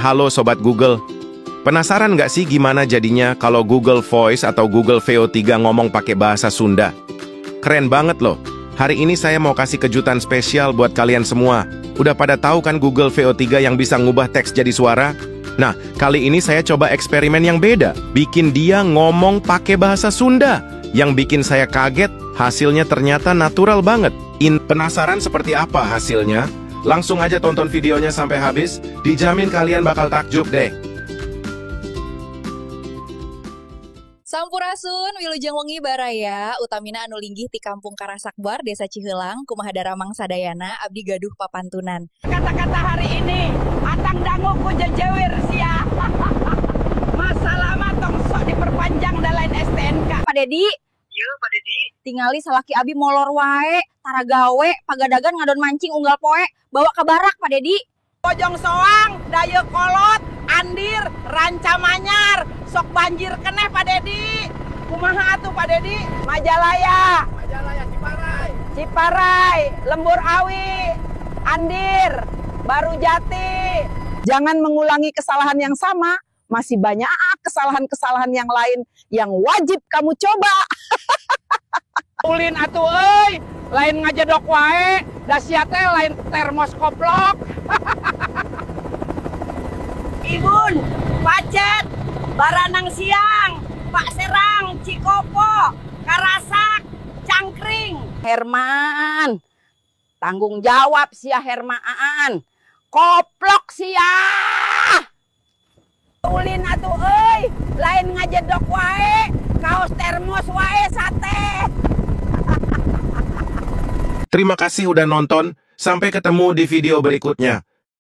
Halo Sobat Google. Penasaran nggak sih gimana jadinya kalau Google Voice atau Google Veo 3 ngomong pakai bahasa Sunda? Keren banget loh. Hari ini saya mau kasih kejutan spesial buat kalian semua. Udah pada tahu kan Google Veo 3 yang bisa ngubah teks jadi suara? Nah, kali ini saya coba eksperimen yang beda. Bikin dia ngomong pakai bahasa Sunda. Yang bikin saya kaget, hasilnya ternyata natural banget. Penasaran seperti apa hasilnya? Langsung aja tonton videonya sampai habis, dijamin kalian bakal takjub deh. Sampurasun, wilujeng wengi baraya, utamina anu linggih ti Kampung Karasakbar, Desa Ciheulang, kumaha daramang sadayana, abdi gaduh papantunan. Kata-kata hari ini, atang dangu ku jejewir sia. Masalah mah tong sok diperpanjang da lain STNK. Pak Dedi. Iya, Pak Dedi. Tingali salaki abi molor wae, tara gawe, pagadagan ngadon mancing unggal poe, bawa ke barak Pak Dedi. Bojong Soang, Dayeuhkolot, Andir, Rancamanyar, sok banjir keneh Pak Dedi. Kumaha atuh Pak Dedi? Majalaya. Majalaya Ciparai. Ciparai, Lembur Awi, Andir, Baru Jati. Jangan mengulangi kesalahan yang sama. Masih banyak kesalahan-kesalahan yang lain yang wajib kamu coba. Ulin atuh euy, lain ngajedok wae, da sia teh lain termos koplok. Ibun, Pacet, Baranang Siang, Pak Serang, Cikopo, Karasak, Cangkring. Herman, tanggung jawab sia Hermaan. Koplok sia. Ulin atuh euy, lain ngajedok wae, kaos termos wae sate. Terima kasih udah nonton, sampai ketemu di video berikutnya.